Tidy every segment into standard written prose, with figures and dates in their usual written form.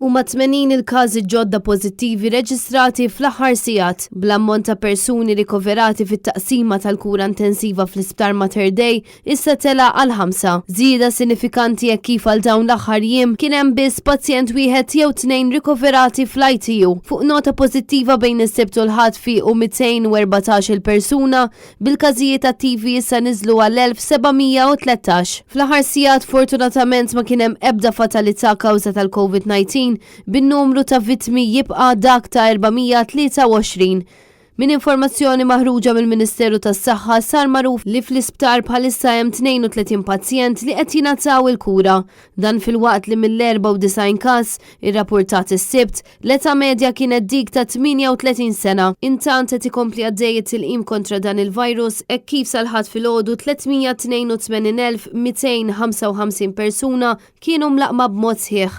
Huma 80 il-każi ġodda pożittivi reġistrati fl-aħħar sigħat, bl-ammont ta' persuni rikoverati fit-taqsima tal-kura intensiva fl-Isptar Mater Dei issa tela' għal ħamsa. Żieda sinifikanti hekk kif għal dawn l-aħħar jiem kien hemm biss pazjent wieħed jew tnejn rikoverati fl-ITU. Fuq nota pożittiva bejn is-Sibt u l-Ħadd fiequ 214-il persuna, bil-każijiet attivi issa niżlu għal 1,713. Fl-aħħar sigħat fortunatament ma kien hemm ebda fatalità kawża tal-Covid-19, bin-numru ta' vittmi jibqa' dak ta' 423. Minn informazzjoni maħruġa mill-Ministeru tas-Saħħa sar magħruf li fl-isptar bħalissa hemm 32 pazjent li qed jingħataw il-kura. Dan filwaqt li mill-94 każ irrappurtat is-Sibt, L-età medja kienet dik ta' 38 sena. Intant qed ikompli għaddej it-tilqim kontra dan il-virus hekk kif sal-Ħadd filgħodu 382,255 persuna kienu mlaqqma b'mod sħiħ.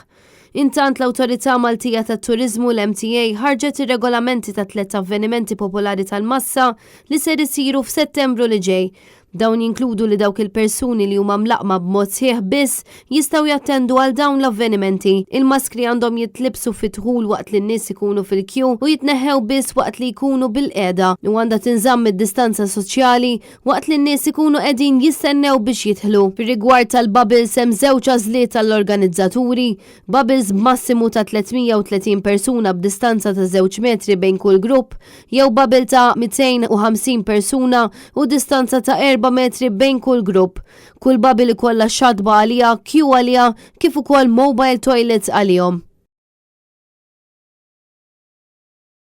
Intant l-Awtorità Maltija tat-Turiżmu l-MTA ħarġet ir-regolamenti ta' tlett avvenimenti popolari tal-massa li ser isiru f'Settembru li ġej. Dawn jinkludu li dawk il-persuni li huma mlaqqma b'mod sħiħ biss jistgħu jattendu għal dawn l-avvenimenti. Il-maskri għandhom jitlibsu fid-dħul waqt li n-nies ikunu fil-kju u jitneħħew biss waqt li jkunu bilqiegħda u għandha tinżamm id-distanza soċjali waqt li n-nies ikunu qegħdin jistennew biex jidħlu. Fir-rigward tal-bubbles hemm żewġ għażliet għall-organizzaturi, bubbles b'massimu ta' 330 persuna b'distanza ta' żewġ metri bejn kull grupp jew bubble ta' 250 persuna u distanza ta' 4 metri bejn kull grupp. Kull bubble ikollha xatba għaliha, kju għaliha, kif ukoll mobile toilets għalihom.